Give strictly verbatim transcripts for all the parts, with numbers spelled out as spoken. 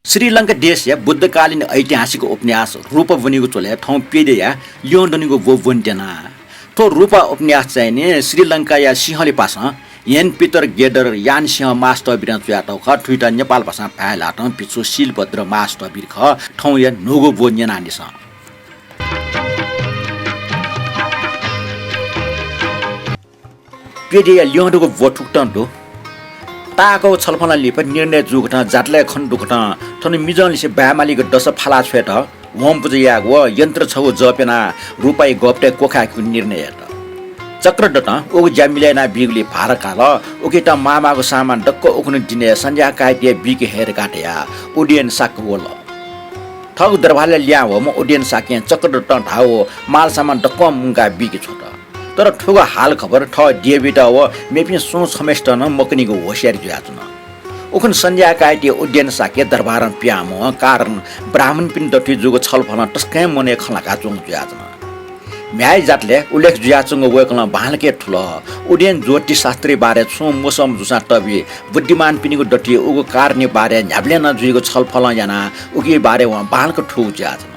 श्रीलंका देशया बुद्धकालीन ऐतिहासिक उपन्यास रूपा ब्वनीगु झ्वलय् थौं प्यदेया ल्यं दनिगु ब्व ब्वनेत्यना। थ्व रूपा उपन्यास चाहिँ नि श्रीलंकाया सिंहलिपासां हेन पिटर गेडर यानसिंह महास्थविरं च्वयातःगु खः। थुइत नेपाल भाषां भाय् ल्हातं भिक्षु शीलभद्र महास्थविर खः। थौंया न्हूगु ब्व न्यनादिसँ। प्यदेया ल्यं दुगु ब्व थुकथं दु। ताःहाकःगु छलफलं लिपा निर्णय जूकथं जातलय् खने दुकथं थन मिजंलिसे बाय् मालिक दसा फाला छ्वयेत वंपुजा यायेगु व यन्त्र छगू जप यानाः रूपाया गःपतय् क्वखायेकेगु निर्णय यात। चक्रदत्तं उगु ज्या मिले यानाबीगुलिइ भार काल। उकियात माःमाःगु सामान दक्व उखुन्हु दिनय् सन्ध्या काइतिया बीके हये धकाः धयाः उदेन शाक्य वल। थःगु दरबारय् लिहां वःम्ह उदेन शाक्यं चक्रदत्तं धाःगु मालसामान दक्वं मुंकाः बीके छ्वत। तर थुगु हालखबर थः देवीत व मेपिं सुं छम्हय्सित नं मकनीगु होसियारी जुयाच्वन। उखुन्हु सन्ध्या काइति उदेन शाक्य दरबारं पिहां म्वाः। कारण ब्राह्मणपिनि दथुइ जूगु छलफलं तसकं मनय् खँ ल्हाकाच्वंगु जुयाच्वन। म्ह्याय् जातलय् उल्लेख जुयाच्वंगु वय्कलं बांलाक थुल। उदेन ज्योतिषशास्त्रया बारे छुं मस्वःम्ह जूसां तबि बुद्धिमानपिनिगु दथुइ उगु कारणया बारे न्ह्याबलें नं जुइगु छलफलं यानाः उकिया बारे वं बांलाक थूगु जुयाच्वन।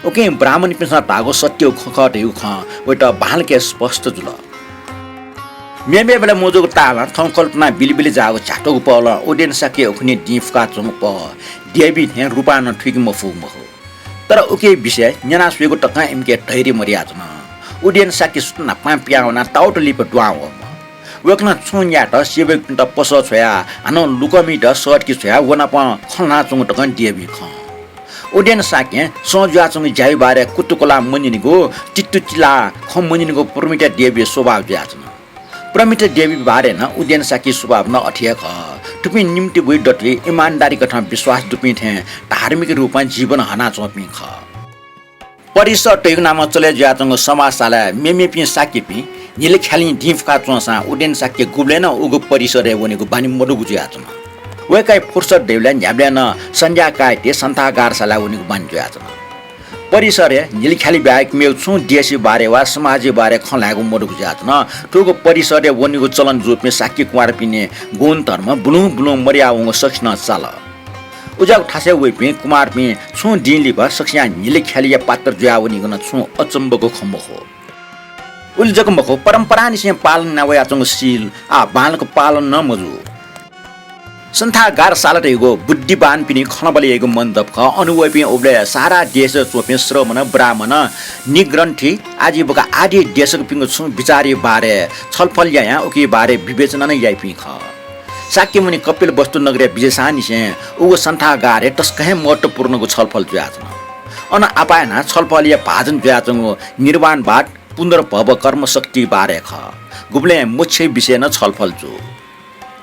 उकिं ब्राह्मणपिन्सं धाःगु सत्यगु खँ खः धइगु खँ वयात बांलाक स्पष्ट जुल। मेमेबलय् मजूगु तालं थौं कल्पनां बिलिबिलि जाःगु झ्यातुगु पहलं उदेन शाक्य उखुन्हु दिं फुकाच्वंगु पह देवी थें रूपां नं थुइके मफुगु मखु। तर उकिया विषय न्यना स्वयेगु तकं इमिके धैर्य मदयाच्वन। उदेन शाक्य सुथ न्हापां पिहां वनाः ताउत लिपा दुहां वःम्ह। वय्कलं छुं न्यायेत सेवकपिन्त पसः छ्वयाः हानं लुकःमित सःतके छ्वयाः व नाप खँ ल्हानाच्वंगु तकं देवीं खं। उदेन शाक्यं सं जुयाच्वंगु ज्याया बारे कुतुकुलाः मन्यनीगु, तित्तुचिलाः खँ मन्यनीगु प्रमिता देवीया स्वभाव जुयाच्वन। प्रमिता देवीया बारे नं उदेन शाक्यया स्वभाव नं अथे हे खः। थुपिं निम्तिबुइ दथुइ इमानदारी कथं विश्वास दुपिं थें धार्मिक रूपं जीवन हनाच्वंपिं खः। परिसर धइगु नामं चले जुयाच्वंगु समाजशालाय् मेमेपिं शाक्यपिं न्हिलय् ख्यालि दिं फुकाच्वंसां उदेन शाक्य गुबलें नं उगु परिसरय् वनेगु बानी मदुगु जुयाच्वन। वय्कःया फुर्सद दइबलय् न्ह्याबलें नं सन्ध्या काइति सन्थागारशालाय् वनेगु बानी जुयाच्वन। परिसरय् न्हिलय् ख्यालि बाहेक मेगु छुं देशया बारे वा समाजया बारे खँ ल्हायेगु मदुगु जुयाच्वन। थुगु परिसरय् वनेगु चलन जूपिं शाक्य कुमारपिनि गुणधर्म बुलुं बुलुं मदयावंगु सकसिनं चाल। उज्याःगु थासय् वइपिं कुमारपिं छुं दिं लिपा सकसियां न्हिलय् ख्यालिया पात्र जुयावनीगु नं छुं अचम्भगु खँ मखु। उलि जक मखु, परम्परांनिसें पालन याना वयाच्वंगु शील आः बांलाक पालन नं मजू। सन्थागारशाला धइगु बुद्धिमानपिनि खँल्हाबल्हा याइगु मण्डप खः। अन वइपिं उबलय् सारा देशय् च्वंपिं श्रमण, ब्राह्मण, निग्रन्थि, आजीवक आदि देशकपिनिगु छुं विचारया बारे छलफल यायां उकिया बारे विवेचना नं याइपिं खः। शाक्यमुनि कपिलवस्तु नगरय् बिज्यासांनिसें उगु सन्थागारय् तसकं हे महत्त्वपूर्णगु छलफल जुयाच्वन। अन आपाः यानाः छलफलया भाजन जुयाच्वंगु निर्वाणवाद, पुनर्भव, कर्मशक्तिया बारे खः। गुबलें मोक्षया विषयय् नं छलफल जू।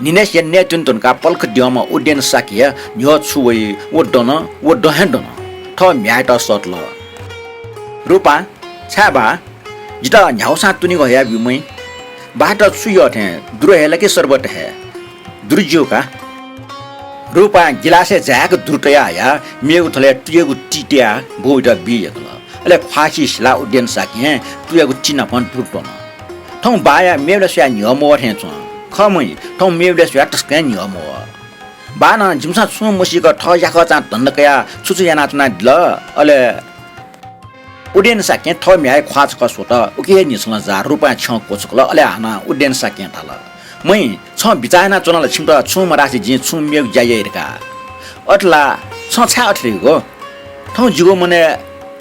न्हिनय्सिया नयेत्वने धुंकाः पलख द्यंम्ह उदेन शाक्य न्ह्यः छु वइ, व दन, व दँ हे दन। थः म्ह्याय्‌यात सःतल। रूपा, छाय् बा? जितः न्ह्यागुसां त्वनेगु हयाब्यु मखु। बाःत छु यः थें, दुरु हये ला कि शरबत हये? दुरु ज्यू का। रूपां गिलासय् जाय्‌क दुरु तयाः हयाः मेगु थलय् तुयागु ति तयाः बौयात बी यंकल। अले ख्वाःसि सिलाः उदेन शाक्यं तुयागु ति नापं दुरु त्वन। थौं बाःया मेबलय् स्वयाः न्ह्यः मवः थें च्वं। खः मखु, थौं मेबलय् स्वयाः तसकं न्ह्यः मवः। बाःनं जिमिसं छुं मसीक थः याकःचां धन्दा कयाः छु छु यानाच्वनादिल। अले उदेन शाक्यं थः म्ह्याय् ख्वाः छकः स्वत। उकी हे न्हिसलं जाः रूपां छ्यं क्वछुकल। अले हानं उदेन शाक्यं धाल, मखु, छं बिचाः यानाच्वन ला छिमित छुं मधासे जिं छुं मेगु ज्या याइ धकाः? अथे ला, छं छाय् अथे धयागु? थौं जिगु मनय्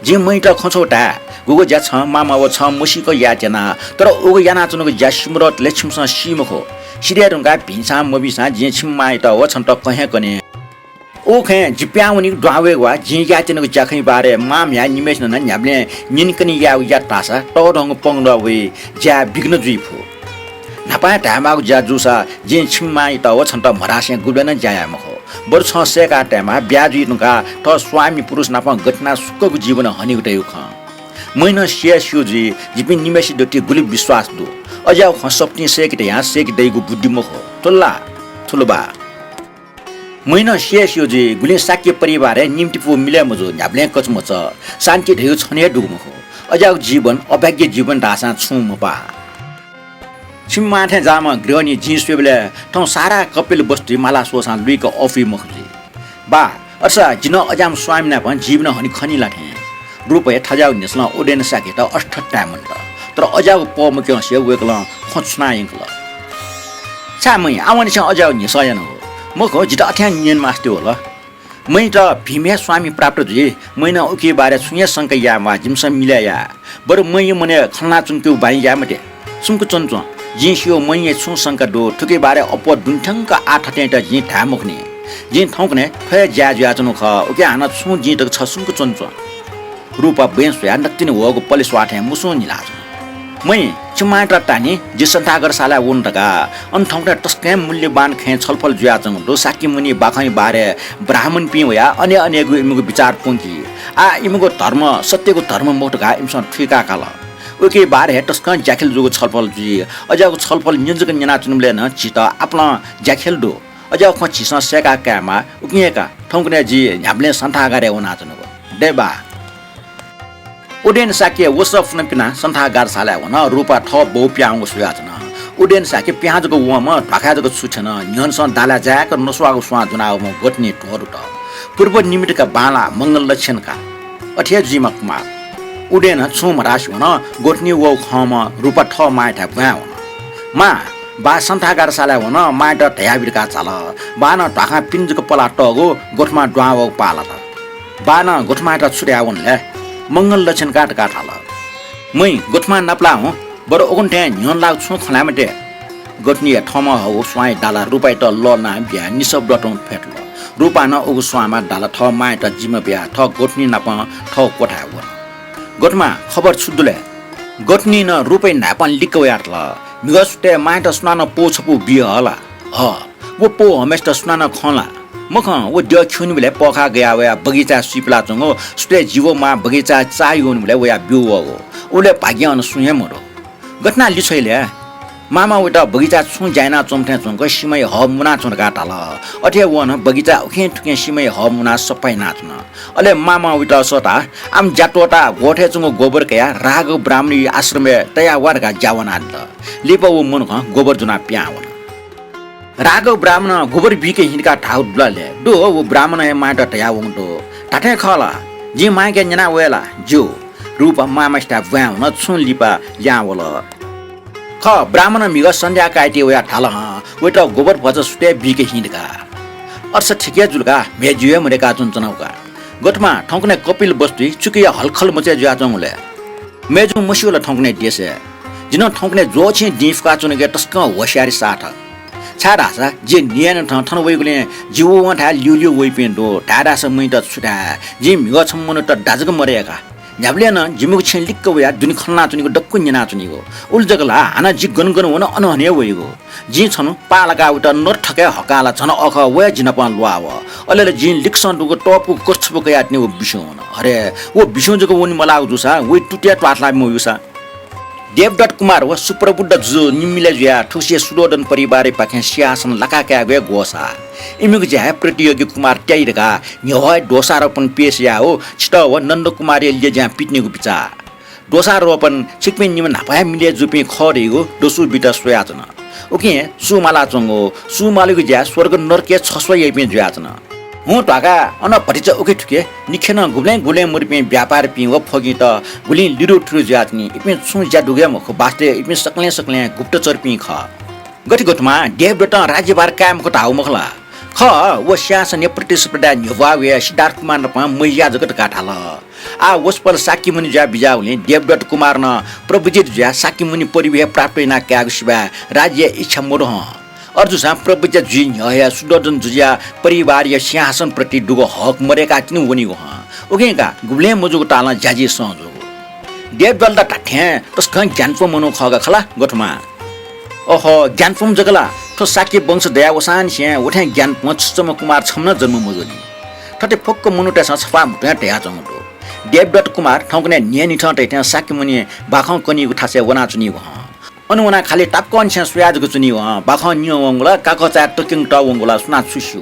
जिं मखुत खँ छगू धाये, गुगु ज्या छं माःमाः व छं मसीक यायेत्यना, तर उगु यानाच्वनागु ज्या सिमधःतले छिमिसं सी मखु। सिधये धुंकाः भिंसां मभिंसां जिं छिमि मांयात व छन्त कं हे कने। उखुन्हु जि पिहां वनीगु दुहां वयेगु वा, जिं यायेत्यनागु ज्याखँया बारे मां म्ह्याय् निम्हय्‌सिनं नं न्ह्याबलें न्यनेकने यायेगु यात धाःसा तःधंगु पंगः वइ, ज्याय् विघ्न जुइ फु। न्हापां हे धायेमाःगु ज्या जूसा जिं छिमि मांयात व छन्त मधासें गुबलें नं ज्या याये मखु। बरु छं सय्‌का तयेमाः, ब्याहा जुइ धुंकाः थः स्वामी पुरुष नाप गथे यानाः सुखगु जीवन हनीगु धइगु खँ। मखुनं सि हे स्यू जुइ, जिपिं निम्हय्‌सित दथुइ गुलि विश्वास दु। अज्याःगु खँ सफुतिं सय्‌के धयां सय्‌के दइगु बुद्धि मखु। थुल ला? थुल बा। मखुनं सि हे स्यू जुइ, गुलिं शाक्य परिवारय् निम्तिपु मिलय् मजू, न्ह्याबलें कचमच, शान्ति धइगु छन्हु हे दुगु मखु। अज्याःगु जीवन अभाग्य जीवन धाःसां छुं मपाः। छिमि मां थें जाःम्ह गृहिणी जिं स्वयेबलय् थौं सारा कपिलवस्तुइ माला स्वःसां लुइक अःपुइ मखु जुइ। बा, अय्सा जि नं अज्याःम्ह स्वामी नाप जीवन हने खनी ला थें। रूपया थज्याःगु न्ह्यसलं उदेन शाक्ययात अष्ठट्टाय् मन्त। तर अज्याःगु पः मक्यंसे वय्कलं खँ छुना यंकल। छाय् मय्, आवंनिसें अज्याःगु न्ह्यसः यानागु? मखु, जितः अथें न्यने मास्ति वल। मय्त भिंम्ह हे स्वामी प्राप्त जुइ, मय्नं उकी बारे छुं हे शंका याये म्वाः, जिमिसं मिलय् याये। बरु मय् मनय् खँ ल्हानाच्वंकेगु बानी याये मते। सुम्क च्वनाच्वँ, जिं स्यू मय्या छुं शंका दु, थुकी बारे अप्वः दुने थ्यंक आः थथें त जिं धाये मखुनि। जिं थौंकन्हय् थ्व हे ज्या जुयाच्वनागु खः, उकिं हानं छुं दिं तक छ सुम्क च्वनाच्वँ। रूपा बँय् स्वयाः नकतिनि ह्वःगु पलेस्वाः थें मुसुं न्हिलाच्वन। मय्, छि मांयात तानि, जि सन्थागार सालाय् वने धकाः। अन थौंकन्हय् तसकं मूल्यवान खँय् छलफल जुयाच्वंगु दु। शाक्यमुनि बाखंया बारे ब्राह्मणपिं वयाः अने अनेगु इमिगु विचार प्वंकी। आः इमिगु धर्म सत्यगु धर्म मखु धकाः इमिसं थुइका काल। उकी बारे हे तसकं ज्याखेल जूगु छलफल जुइ। अज्याःगु छलफल न्यंजक न्यनाच्वनेबलय् नं झीत आपालं ज्याखेल दु। अज्याःगु खँ झीसं सय्का कायेमाः। उकिं हे का थौंकन्हय् जि न्ह्याबलें सन्थागारय् वनाच्वनागु। दय्‌बा। उदेन शाक्य वसः पुन्हु पिनाः सन्थागार सालाय् वन। रूपा थः बौ पिहां वंगु स्वयाच्वन। उदेन शाक्य पिहां जक वंम्ह, ध्वाखाय् जक छु थ्यन। न्ह्यःनेसं दालाय् जाय्‌क नस्वाःगु स्वां ज्वनावःम्ह गोथनी ध्वदुत। पूर्व निमित्तका बांलाः मंगल लक्षणका। अथे हे जुइमा कुमार। उदेन छुं मधासे वन। गोथनी वःगु खंम्ह रूपा थः मांयाथाय् ब्वाँय् वन। मां, बाः सन्थागार सालाय् वन, मांयात धयाबी धकाः झाल। बाःनं ध्वाखां पिने जक पलाः तःगु, गोथमां दुहां वःगु पाः लात। बाःनं गोथमायात छु धयाः वन ले? मंगल लक्षणका धकाः धाल। मय्, गोथमां नापलाः हुँ, बरु उखुन्हु थें न्ह्यःने लाःगु छुं खँ ल्हाये मते। गोथनीया थःम्हं हःगु स्वांया दाला रूपायात लःल्हानाः बियाः निशब्द तुं फ्यतुल। रूपां नं उगु स्वांम्ह दाला थः मांयात जिम्मा बियाः थः गोथनी नाप थःगु क्वथाय् वन। गोथमा, खबर छु दु ले? गोथनीं नं रूपाया न्हाय्पं लिक्क वयाः धाल, म्हिगः सुथय् मांयात सुनानं पौ छपु बी हः ला? हः। व पौ हःम्हय्सित सुनानं खं ला? मखं, व द्यः खिउँनिबलय् पःखाः गयाः वयाः बगैँचाय् सुइपिलाच्वंगु, सुथय् जि व मां बगैँचाय् चाःहिउनिबलय् वयाः ब्यू वःगु। उबलय् भाग्यं अन सुं हे मदु। गथे यानाः लिछ्वइ ले? मामां वइत बगैँचाय् छुं ज्या यानाच्वंम्ह थें च्वंक सिमाया हः मुनाच्वँ धकाः धाल। अथे हे वं नं बगैँचाय् उखें थुखें सिमाया हः मुनाः सफा यानाच्वन। अले मामां वइत सःताः आम ज्या त्वःताः ग्वथय् च्वंगु गोबर कयाः राघव ब्राह्मणया आश्रमय् तया वा धकाः ज्या वनादिल। लिपा व मनुखं गोबर ज्वनाः पिहां वन। राघव ब्राह्मणं गोबर बीके हिँ धकाः धाःगु दु ला ले? दु, व ब्राह्मणं हे मांयात धयावंगु दु। धात्थें खः ला? जिं मांयाके न्यना वये ला? ज्यू। रूपा मामासिथाय् ब्वाँय् वन, छुं लिपा लिहां वल। खः, ब्राह्मणं म्हिगः सन्ध्या काइति वयाः धाल हं, वइत गोबर भचा सुथय् बीके हिँ धकाः। अथेसा ठीक हे जुल का, म्हे ज्यू हे मदय्काः च्वनाच्वनागु का। गोथमा, थौंकन्हय् कपिल वस्तुइ चुकिया हलखल मचाय् जुयाच्वंगु ले? मय्जुं मस्यू ला थौंकन्हय् देशय्? जि नं थौंकन्हय् ज्वःछिं दिं फुकाच्वनेके तसकं होशियारी साथ। छाय्धाःसा जि न्हियान्हिथं थन वइगुलिं जि व वंथाय् ल्यूल्यू वइपिं दु। धायेधाःसा मय्त छु धाये, जिं म्हिगः छम्ह मनूत दाजक मदय्का। न्ह्याबलें नं जिमिगु छेँ लिक्क वयाः दुने खँ ल्हानाच्वनीगु दक्व न्यनाच्वनीगु। उलि जक ला हानं जि गन गन वन अन हने वइगु। जिं छन्हु पाः लाकाः वइत नरथकय् हकाः ला झन अःखः व हे जि नाप ल्वाः वः। अले ला जिं लिक्कसं दुगु तःपुगु कथि छपु कयाः तिनि व बिस्युं वन। अरे, व बिस्युं जक वने मलाःगु जूसा वइ तुतिया त्वाथलाःम्ह वयूसा। देवदत्त कुमार व सुप्रबुद्ध जुजु निम्ह मिलय् जुयाः थुगुसी शुद्धोदन परिवारयापाखें सिंहासन लाका कायेगु हे ग्वसाः। इमिगु ज्या हे प्रतियोगी कुमार त्याइ धकाः न्ह्यवः हे दोषारोपण पेश याः व छितः व नन्दकुमारया ल्यज्यां पितिनेगु बिचाः। दोषारोपण छिकपिं निम्ह न्हापा हे मिलय् जूपिं खः धइगु दसु बित स्वयाच्वन। उकिं सु मालाच्वंगु, सु मालीगु ज्या स्वर्ग नरकय् छस्वः याइपिं जुयाच्वन। हुँ ध्वाखा अन भतिचा उखे थुखे निखें नं गुबलें गुबलें मदुपिं व्यापारीपिं व फगिंत गुलिं लिरुथुरु जुयाच्वनी। इपिं छुं ज्या दुगु हे मखु, वास्तवय् इपिं सकलें सकलें गुप्तचरपिं खः। गथे गोथमा, देवदत्तं राज्यभार काये मखु धाःगु मखु ला? खः, व सिंहासनया प्रतिस्पर्धाय् न्ह्यब्वाः वयाः सिद्धार्थ कुमार नाप मजिया जक धकाः धाल। आः वसपोल शाक्यमुनि जुयाः बिज्याःगुलिं देवदत्त कुमारं नं प्रव्रजित जुयाः शाक्यमुनि पदवी हे प्राप्त याना कायेगु सिवाय् राज्यया इच्छा मदु हं। अथे जूसां प्रव्रजित जुइ न्ह्यः हे शुद्धोदन जुजुया परिवारया सिंहासन प्रति दुगु हक मदय्काः तिनि वनीगु हं। उकिं का गुबलें मजूगु तालं ज्याझी सं जूगु। देवदत्त धात्थें तसकं ज्ञानपुम्ह मनू खः का खला गोथमा। अहो, ज्ञानपुम्ह जक ला, थ्व शाक्य वंश दया वसांनिसें वथें ज्ञानपुम्ह छुच्वम्ह कुमार छम्ह नं जन्म मजूनि। थथे फुक्क मनूतय्सं छपाः म्हुतुं हे धयाच्वंगु दु। देवदत्त कुमार थौंकन्हय् न्हियान्हिथं धइथें शाक्यमुनि बाखं कनीगु थासय् वनाच्वनीगु हं। अन वनाः खालि तापाकंनिसें स्वया जक च्वनीगु हं। बाखं न्यं वंगु ला, काखःचाय् तक्यंक तः वंगु ला, सुनां छु स्यू।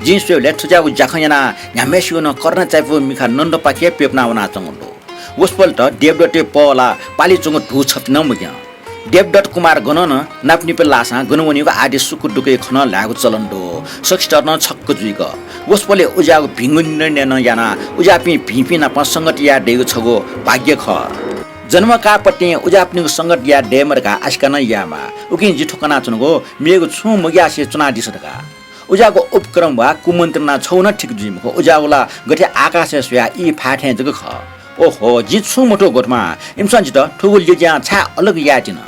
जिं स्वयेबलय् थज्याःगु ज्याखँ यानाः न्ह्याम्हय्सिगु नं करुणाचायापुगु मिखा नन्द पाखें प्यपुना वनाच्वंगु दु। वसपोलत देवदत्तया पहः ला पालि च्वंगु धू छपति नं मग्यं। देवदत्त कुमार गनं नं नापनिप लाःसां गन वनीगु आदि सुख दुःखय् खँ ल्हायेगु चलन दु। सकसित नं छक्क जुइक। वसपोलय् उज्याःगु भिंगु निर्णय नं यानाः उज्याःपिं भिंपिं नाप संगत याये दइगु छगू भाग्य खः। जन्म काःपतिं उज्याःपिनिगु संगत याये दयेमा धकाः आशिका नं यायेमाः। उकिं जिं थ्व कनाच्वनागु मेगु छुं मग्यासे च्वनादिसँ धकाः। उज्याःगु उपक्रम वा कुमन्त्रणा छगू नं ठीक जुइ मखु। उज्याःगु ला गथे आकाशय् स्वयाः ई फाये थें जक खः। ओहो, जिं छुं मथू ग्वथुमा, इमिसं जितः थुगु ल्यज्यां छाय् अलग यायेतिन?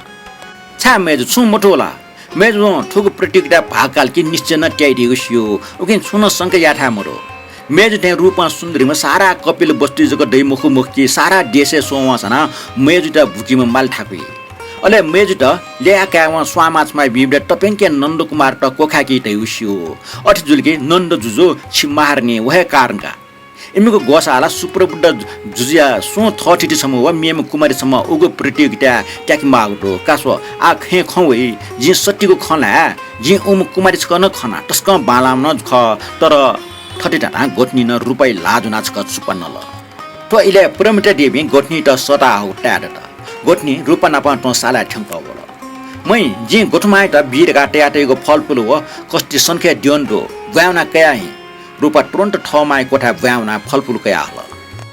छाय् मय्जु, छुं मथू ला? मय्जुं थुगु प्रतियोगिताय् भाग काल कि निश्चय नं त्याइदीगु स्यू। उकिं छुं नं शंका याये थाय् मदु। मय्जु थें रूपं सुन्दरीम्ह सारा कपिल वस्तुइ जक दइ मखु मखु कि सारा देशय् स्ववं सनाः मय्जुत बुकीम्ह माली थाकुइ। अले मय्जुत ल्याया कायेवं स्वांमाः छमाः बीबलय् तप्यंकें नन्दकुमारत क्वखाय्की धइगु स्यू। अथे जुल कि नन्द जुजु छि महारानी, व हे कारण का। इमिगु ग्वसाः ला सुप्रबुद्ध जुजुया सुं थःथिति छम्ह व मेम्ह कुमारी छम्ह उगु प्रतियोगिताय् त्याके माःगु दु। का स्व, आः खँय् खँ वइ, जिं सत्तिगु खँ ल्हाये। जिं उम्ह कुमारी छकः नं खना, तसकं बांलाःम्ह नं खः, तर थथे धाधां ग्वथुनिं नं रूपाइ ल्हाः ज्वनाः छकः चुप्पा नल। थ्व इलय् प्रमिता देवीं ग्वथुनित सःताहःगु ताये दत। ग्वथुनि रूपा नाप तुं सालाय् थ्यंकः वल। मय्, जिं ग्वथुमांयात बी धकाः तयातयागु फलफुल व कस्ति सनखय् द्यःने दु, ब्वाँय् वनाः कया हुँ। रूपा तुरुन्त थः मांया क्वथाय् ब्वाँय् वनाः फलफुल कयाहल।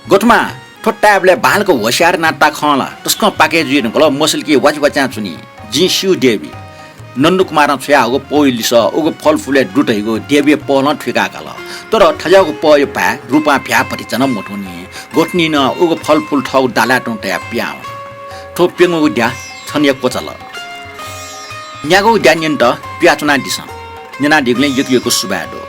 ग्वथुमां, थ्व तायेबलय् बांलाक होशियार यानाः ता खँ ला, तसकं पाकय् जुइ धुंकल, मसिल कि वाचिवाचां च्वनी। जिं स्यू देवी। नन्दकुमारं छ्वयाहःगु पौया लिसः उगु फलफुलय् दु धइगु देवीया पहलं थुइका काल। तर थज्याःगु पहया भाय् रूपां भ्याः भतिचा नं मथूनि। ग्वथुनिं नं उगु फलफुल थःगु दालाय् तुं तयाः पिहां वन। थ्व प्यंगूगु द्या छन्त क्वचाल। न्यागूगु द्या न्यनेत पियाच्वनादिसँ। न्यनादीगुलिं यक्व यक्व सुभाय् दु।